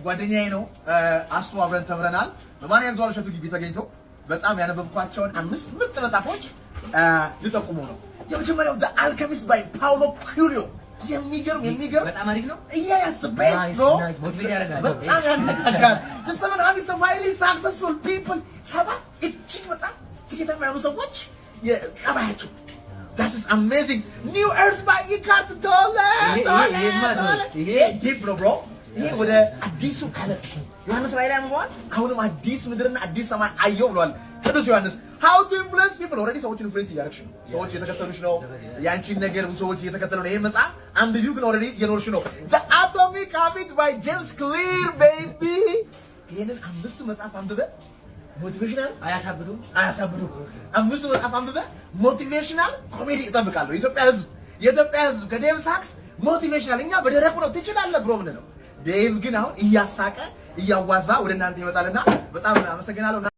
ጓደኛዬ ነው። አሱ አብረን ተምረናል። በማንያዘዋል እሸቱ ግቢ ተገኝቶ በጣም ያነበብኳቸውን አምስት ምርጥ መጽሐፎች ልጠቁሙ ነው። የመጀመሪያው The Alchemist by Paulo Coelho። የሚገርም የሚገርም በጣም አሪፍ ነው። Yes, best, Nice, bro. nice. Motivate ያደርጋል። በጣም ያነቃቃል። The Seven Habits of Highly Successful People፣ ሰባት እጅግ በጣም ስኬታማ የሆኑ ሰዎች የጠባያቸው። That is amazing. New Earth by Eckhart Tolle. Tolle, Tolle. ይሄ deep ነው bro። ይሄ ወደ አዲሱ ዓለም ዮሐንስ ራእይ ላይ አንብበዋል። አሁንም አዲስ ምድርና አዲስ ሰማይ አየሁ ብለዋል ቅዱስ ዮሐንስ። How to Influence People። Already ሰዎችን influence እያደረግሽ ነው። ሰዎች እየተከተሉሽ ነው። ያንቺን ነገር ብዙ ሰዎች እየተከተሉ ነው። ይሄን መጽሐፍ አንብቢው፣ ግን already እየኖርሽ ነው። The Atomic Habit by James Clear, baby። ይሄንን አምስቱ መጽሐፍ አንብበ motivational አያሳብዱም። አያሳብዱም። አምስቱ መጽሐፍ አንብበ motivational comedy እጠብቃለሁ። የኢትዮጵያ ሕዝብ ከዴቭ ሳክስ motivational፣ እኛ በደረቁ ነው ትችላለህ bro ምንለው። ዴቭ ግን አሁን እያሳቀ እያዋዛ ወደ እናንተ ይመጣልና በጣም አመሰግናለሁ።